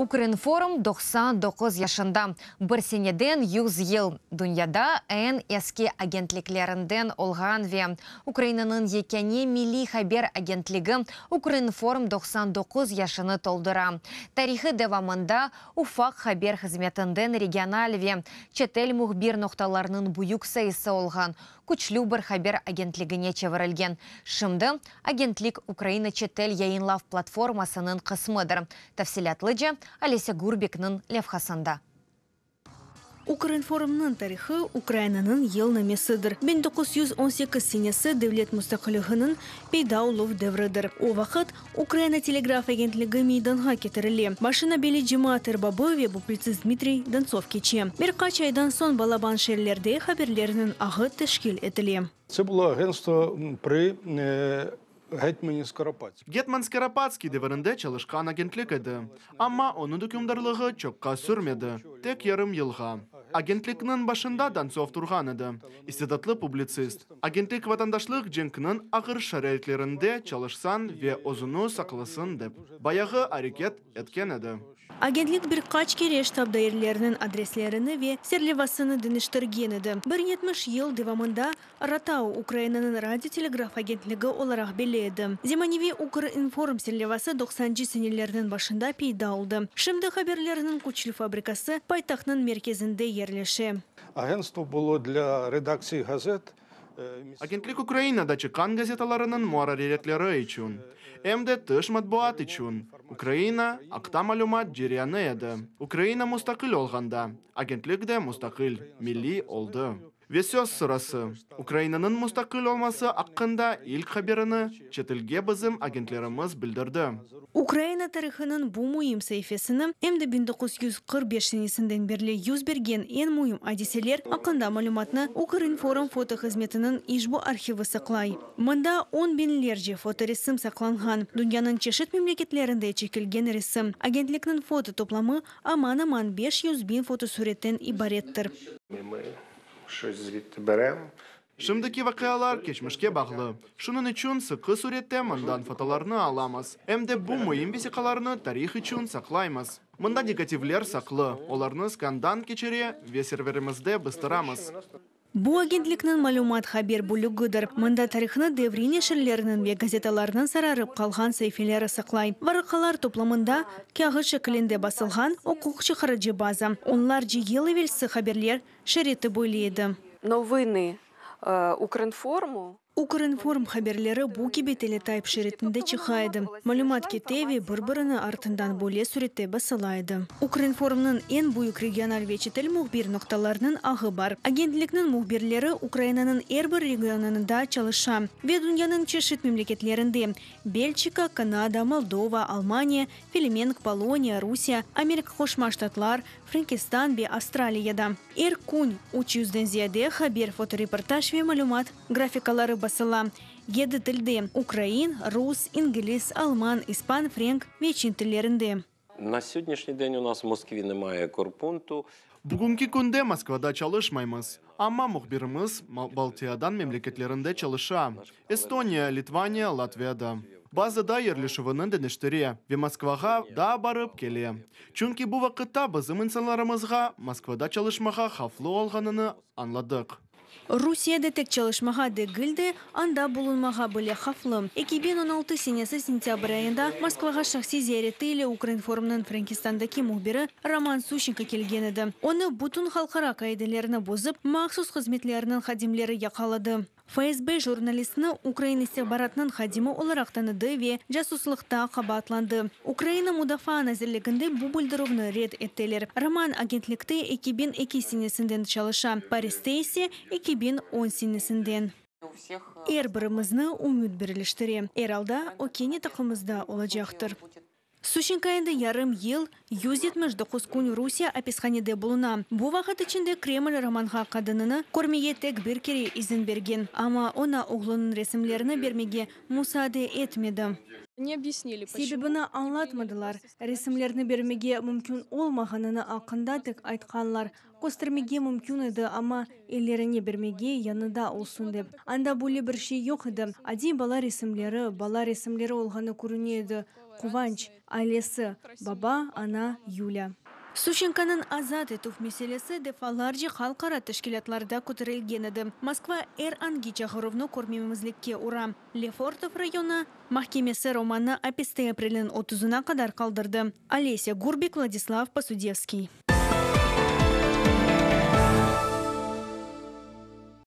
Ukrinform 99 yaşında. Bir seneden 100 yıl. Dünyada eñ eski agentliklerinden olğan ve Ukrainanıñ yekâne milliy haber agentligi Ukrinform 99 yaşını toldura. Tarihı devamında ufaq haber hızmetinden regional ve çetel mühbir noqtalarınıñ büyük sayısı olğan küçlü bir haber agentligine çevirilgen. Şimdi agentlik Ukraina çetel yayınlav platformasınıñ qısmıdır. Tafsilâtlıca Olesâ Gurbikniñ levhasında. Ukrinformnıñ tarihı Ukrainanıñ yılnamesidir. 1918 senesi devlet mustaqilliginiñ peyda oluv devridir. O vaqıt Ukraina telegraf agentligi meydanğa ketirile. Başına belli cemaat erbabı ve publitsist Dmitriy Dontsov keçe. Bir qaç aydan soñ balaban şeerlerde haberlerniñ ağı teşkil etile. Це було агентство при гетьмані Скоропадському. Getman Skoropadskiy devirinde çalışqan agentlik edi. Amma onıñ ükümdarlığı çoqqa sürmedi, tek yarım yılğa. Agentlikniñ başında Dontsov turğan edi, istidatlı publitsist. Agentlik vatandaşlıq cenkiniñ ağır şaraitlerinde çalışsın ve özüni saqlasın dep, bayağı areket etken edi. Agentlik bir qaç kere ştab daireleriniñ adreslerini ve serlevasını deñiştirgen edi. Bir 70 yıl devamında RATAU Ukrainanıñ radio-telegraf agentligi olaraq belli edi. Zemaneviy Ukrinform serlevası 90-cı senelerniñ başında peyda oldı. Şimdi haberlerniñ küçlü fabrikası paytahtnıñ merkezinde yerleşe. Агентство було для редакцій газет. Agentlik Ukrainada çıqqan gazetalarınıñ muarririyetleri içün, em de tış matbuat içün Ukraina aqta malümat ceryanı edi. Ukraina mustaqil olğanda, agentlik de mustaqil, milliy oldı. Ve söz sırası, Ukrainanıñ mustaqil olması aqqında ilk haberini çetelge bizim agentlerimiz bildirdi. Ukraina tarihınıñ bu müim saifesini em de 1945 senesinden berli yüz bergen eñ müim adiseler aqqında malümatnı Ukrinform foto hızmetiniñ işbu arhivi saqlay. Mında on biñlerce fotoresim saqlanğan, dünyanıñ çeşit memleketlerinde çekilgen resim. Agentlikniñ foto toplamı aman-aman 500 biñ fotosuretten ibarettir. Ми щось звідти беремо. Şimdiki vaqialar keçmişke bağlı. Şunıñ içün sıqı sürette mından fotolarnı alamız. Em de bu müim vesiqalarnı tarih içün saqlaymız. Mında negativler saqlı, olarnı skandan keçire ve serverimizde bastıramız. Bu agentlikniñ malümat haber bölügidir. Mında tarihnı devriy neşirleriniñ ve gazetalarnıñ sararıp qalğan saifeleri saqlay. Varaqalar toplamında kâğıt şekilinde basılğan uquq çıqarıcı baza. Onlarca yıl evelsi haberler şariti böyle edi. Новини Укрінформу Ukrinform haberleri bu kibi teletayp şeritinde çıqa edi. Malümat kete ve bir-birini artından böyle sürette basıla edi. Ukrinformnıñ eñ büyük regional ve çetel mühbir noqtalarınıñ ağı bar. Agentlikniñ mühbirleri Ukrainanıñ er bir regionında çalışa ve dünyanıñ çeşit memleketlerinde: Belçika, Kanada, Moldova, Almaniya, Felemenk, Poloniya, Rusiye, Amerika Qoşma Ştatlar, Frenkistan ve Avstraliyada. Er kün 300-den ziyade haber, fotoreportaj ve malümat grafikaları basıla. Yedi tilde: ukrain, rus, ingliz, alman, ispan, frenk ve çin tillerinde. На сьогоднішній день у нас в Москві немає корпункту. Bugünki künde Moskvada çalışmaymız. Amma mühbirimiz Baltiyadan memleketlerinde çalışa. Estoniya, Litvaniya, Latviyada. Bazıda yerleşüvini deñiştire ve Moskvağa da barıp kele. Çünki bu vaqıtta bizim insanlarımızğa Moskvada çalışmağa havflı olğanını añladıq. Rusiyede tek çalışmağa degil de, anda bulunmağa bile havflı. 2016 senesi sentâbr ayında Moskvağa şahsiy ziyareti ile Ukrinformnıñ Frenkistandaki mühbiri Roman Suşenko kelgen edi. Onı bütün halqara qaidelerni bozıp, mahsus hızmetleriniñ hadimleri yaqaladı. FSB jurnalistini ukrain istihbaratınıñ hadimi olaraq tanıdı ve casuslıqta qabaatlandı. Ukraina Mudafaa nazirliginde bu bildirüvni red ettiler. Roman agentlikte 2002 senesinden çalışa, Pariste ise 2010 senesinden. Er birimizni ümüt birleştire. Er alda o kene taqımımızda olacaqtır. Suşenko endi yarım yıl 179 kün Rusiye apishanede buluna. Bu vaqıt içinde Kreml Romanğa qadınını körmege tek bir kere izin bergen. Amma oña oğlunıñ resimlerini bermege musaade etmedi. Ne объяснили, почему. Sebebini añlatmadılar. Resimlerni bermege mümkün olmağanını aqqında tek aytqanlar. Köstermege mümkün edi, amma ellerine bermege, yanında olsun dep. Anda böyle bir şey yoq edi. Adiy bala resimleri, bala resimleri olğanı körüne edi. Quvanç, ailesi, baba, ana, Yuliya. Suşenkonıñ azat etüv meselesi defalarca halqara teşkilâtlarda köterilgen edi. Moskva er angi çağıruvnı körmemezlikke ura. Lefortovo rayonı mahkemesi Romannı apiste aprelniñ 30-ına qadar qaldırdı. Olesya Gurbik, Vladislav Posudevskiy.